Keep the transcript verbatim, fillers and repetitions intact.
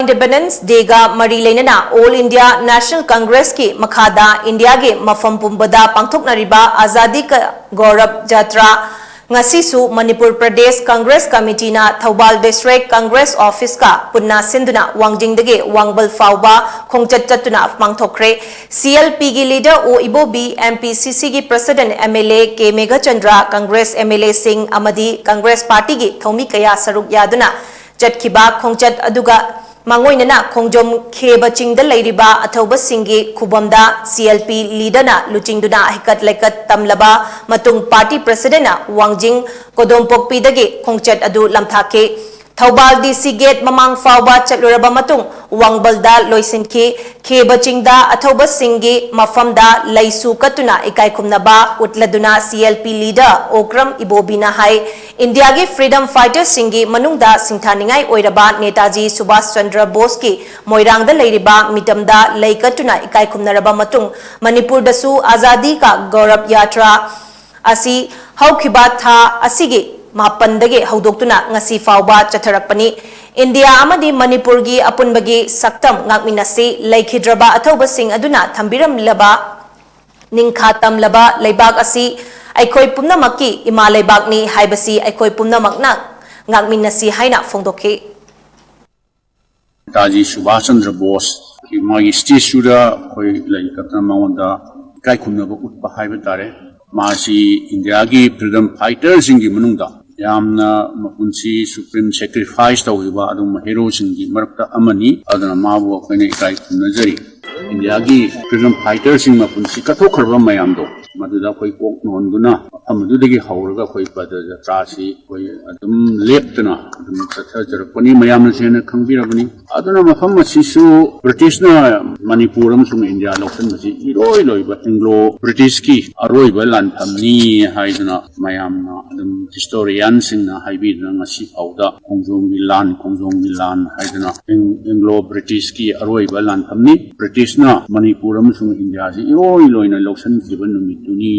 Independence Day ꯒ ꯃꯔꯤ ꯂꯩꯅꯅ All India National Congress ꯀꯤ ꯃꯈꯥꯗ ꯏꯟꯗꯤꯌꯥꯒꯤ ꯃꯐꯝ ꯄꯨꯝꯕꯗ ꯄꯥꯡꯊꯣꯛꯅꯔꯤꯕ ꯑꯖꯥꯗꯤ ꯀ ꯒꯧꯔꯕ ꯖꯥꯇ꯭ꯔꯥ ꯉꯁꯤꯁꯨ Manipur Pradesh Congress ꯀꯃꯤꯇꯤꯅ Thoubal District Congress Office ꯀ ꯄꯨꯟꯅ ꯁꯤꯟꯗꯨꯅ ꯋꯥꯡꯖꯤꯡꯗꯒꯤ ꯋꯥꯡꯕꯜ ꯐꯥꯎꯕ ꯈꯣꯡꯆꯠ ꯆꯠꯇꯨꯅ ꯄꯥꯡꯊꯣꯛꯈ꯭ꯔꯦ꯫ C L P ꯒꯤ leader ꯑꯣ ꯏꯕꯣꯕꯤ, M P C C ꯒꯤ President, M L A K Meghachandra, Congress M L A ꯁꯤꯡ ꯑꯃꯗꯤ ꯀꯪꯒ꯭ꯔꯦꯁ ꯄꯥꯔꯇꯤꯒꯤ ꯊꯧꯃꯤ ꯀꯌꯥ ꯁꯔꯨꯛ ꯌꯥꯗꯨꯅ ꯆꯠꯈꯤꯕ ꯈꯣꯡꯆꯠ ꯑꯗꯨꯒ ꯃꯥꯡꯑꯣꯏꯅꯅ ꯈꯣꯡꯖꯣꯝ ꯈꯦꯕ ꯆꯤꯡꯗ ꯂꯩꯔꯤꯕ ꯑꯊꯧꯕꯁꯤꯡꯒꯤ ꯈꯨꯕꯝꯗ C L P leader ꯅ ꯂꯨꯆꯤꯡꯗꯨꯅ ꯍꯩꯀꯠ ꯂꯩꯀꯠ ꯇꯝꯂꯕ ꯃꯇꯨꯡ party president ꯅ ꯋꯥꯡꯖꯤꯡ ꯀꯣꯗꯣꯝꯄꯣꯛꯄꯤꯗꯒꯤ ꯈꯣꯡꯆꯠ ꯑꯗꯨ ꯂꯝꯊꯥꯈꯤ꯫ ꯊꯧꯕꯥꯜ D C gate ꯃꯃꯥꯡ ꯐꯥꯎꯕ ꯆꯠꯂꯨꯔꯕ ꯃꯇꯨꯡ ꯋꯥꯡꯕꯜꯗ ꯂꯣꯏꯁꯤꯟꯈꯤ꯫ ꯈꯦꯕ ꯆꯤꯡꯗ ꯑꯊꯧꯕꯁꯤꯡꯒꯤ ꯃꯐꯝꯗ ꯂꯩꯁꯨ ꯀꯠꯇꯨꯅ ꯏꯀꯥꯏ ꯈꯨꯝꯅꯕ ꯎꯠꯂꯗꯨꯅ C L P leader Okram ꯏꯕꯣꯕꯤꯅ ꯍꯥꯏ, ꯏꯟꯗꯤꯌꯥꯒꯤ freedom fighter ꯁꯤꯡꯒꯤ ꯃꯅꯨꯡꯗ ꯁꯤꯡꯊꯥꯅꯤꯡꯉꯥꯏ ꯑꯣꯏꯔꯕ ꯅꯦꯇꯥꯖꯤ ꯁꯨꯚꯥꯁ ꯆꯟꯗ꯭ꯔ ꯕꯣꯁꯀꯤ ꯃꯣꯏꯔꯥꯡꯗ ꯂꯩꯔꯤꯕ ꯃꯤꯇꯝꯗ ꯂꯩ ꯀꯠꯇꯨꯅ ꯏꯀꯥꯏ ꯈꯨꯝꯅꯔꯕ ꯃꯇꯨꯡ ꯃꯅꯤꯄꯨꯔꯗꯁꯨ ꯑꯖꯥꯗꯤ ꯀꯥ ꯒꯧꯔꯕ ꯌꯥꯇ꯭ꯔꯥ ꯑꯁꯤ ꯍꯧꯈꯤꯕ ꯊꯥ ꯑꯁꯤꯒꯤ ꯃꯥꯄꯟꯗꯒꯤ ꯍꯧꯗꯣꯛꯇꯨꯅ ꯉꯁꯤ ꯐꯥꯎꯕ ꯆꯠꯊꯔꯛꯄꯅꯤ꯫ ꯏꯟꯗꯤꯌꯥ ꯑꯃꯗꯤ ꯃꯅꯤꯄꯨꯔꯒꯤ ꯑꯄꯨꯟꯕꯒꯤ ꯁꯛꯇꯝ ꯉꯥꯛꯃꯤꯟꯅꯁꯤ, ꯂꯩꯈꯤꯗ꯭ꯔꯕ ꯑꯊꯧꯕꯁꯤꯡ ꯑꯗꯨꯅ ꯊꯝꯕꯤꯔꯝꯂꯕ ꯅꯤꯡꯈꯥ ꯇꯝꯂꯕ ꯂꯩꯕꯥꯛ ꯑꯁꯤ ꯑꯩꯈꯣꯏ ꯄꯨꯝꯅꯃꯛꯀꯤ ꯏꯃꯥ ꯂꯩꯕꯥꯛꯅꯤ ꯍꯥꯏꯕꯁꯤ ꯑꯩꯈꯣꯏ ꯄꯨꯝꯅꯃꯛꯅ ꯉꯥꯛꯃꯤꯟꯅꯁꯤ ꯍꯥꯏꯅ ꯐꯣꯡꯗꯣꯛꯈꯤ꯫ ꯅꯦꯇꯥꯖꯤ ꯁꯨꯚꯥꯁ ꯆꯟꯗ꯭ꯔ ꯕꯣꯁꯀꯤ ꯃꯥꯒꯤ statue ꯗ ꯑꯩꯈꯣꯏ ꯂꯩ ꯀꯠꯇꯅ ꯃꯉꯣꯟꯗ ꯏꯀꯥꯏ ꯈꯨꯝꯅꯕ ꯎꯠꯄ ꯍꯥꯏꯕ ꯇꯥꯔꯦ꯫ ꯃꯥꯁꯤ ꯏꯟꯗꯤꯌꯥꯒꯤ freedom fighter ꯁꯤꯡꯒꯤ ꯃꯅꯨꯡꯗ ꯌꯥꯝꯅ ꯃꯄꯨꯟꯁꯤ supreme sacrifice ꯇꯧꯈꯤꯕ ꯑꯗꯨꯒꯨꯝꯕ hero ꯁꯤꯡꯒꯤ ꯃꯔꯛꯇ ꯑꯃꯅꯤ꯫ ꯑꯗꯨꯅ ꯃꯥꯕꯨ ꯑꯩꯈꯣꯏꯅ ꯏꯀꯥꯏ ꯈꯨꯝꯅꯖꯔꯤ꯫ ꯏꯟꯗꯤꯌꯥꯒꯤ freedom fighter ꯁꯤꯡ ꯃꯄꯨꯟꯁꯤ ꯀꯠꯊꯣꯛꯈ꯭ꯔꯕ ꯃꯌꯥꯝꯗꯣ ꯃꯗꯨꯗ ꯑꯩꯈꯣꯏ ꯀꯣꯛ ꯅꯣꯟꯗꯨꯅ ꯃꯐꯝ ꯑꯗꯨꯗꯒꯤ ꯍꯧꯔꯒ ꯑꯩꯈꯣꯏ ꯄꯗ ꯖꯇ꯭ꯔꯥꯁꯤ ꯑꯩꯈꯣꯏ ꯑꯗꯨꯝ ꯂꯦꯞꯇꯅ ꯑꯗꯨꯝ ꯆꯠꯊꯖꯔꯛꯄꯅꯤ꯫ ꯃꯌꯥꯝꯅꯁꯨ ꯍꯦꯟꯅ ꯈꯪꯕꯤꯔꯕꯅꯤ꯫ ꯑꯗꯨꯅ ꯃꯐꯝ ꯑꯁꯤꯁꯨ ꯕ꯭ꯔꯤꯇꯤꯁꯅ ꯃꯅꯤꯄꯨꯔ ꯑꯃꯁꯨꯡ ꯏꯟꯗꯤꯌꯥ ꯂꯧꯁꯤꯟꯕꯁꯤ ꯏꯔꯣꯏ ꯂꯣꯏꯕ Anglo British ꯀꯤ ꯑꯔꯣꯏꯕ ꯂꯥꯟꯐꯝꯅꯤ ꯍꯥꯏꯗꯨꯅ ꯃꯌꯥꯝꯅ ꯑꯗꯨꯝ historian ꯁꯤꯡꯅ ꯍꯥꯏꯕꯤꯗꯨꯅ ꯉꯁꯤ ꯐꯥꯎꯗ ꯈꯣꯡꯖꯣꯝꯒꯤ ꯂꯥꯟ, ꯈꯣꯡꯖꯣꯝꯒꯤ ꯂꯥꯟ ꯍꯥꯏꯗꯨꯅ Ang-, Anglo British ꯀꯤ ꯑꯔꯣꯏꯕ ꯂꯥꯟꯐꯝꯅꯤ꯫ ꯕ꯭ꯔꯤꯇꯤꯁꯅ ꯃꯅꯤꯄꯨꯔ ꯑꯃꯁꯨꯡ ꯏꯟꯗꯤꯌꯥꯁꯤ ꯏꯔꯣꯏ ꯂꯣꯏꯅ ꯂꯧꯁꯤꯟꯈꯤꯕ ꯅꯨꯃꯤꯠꯇꯨꯅꯤ꯫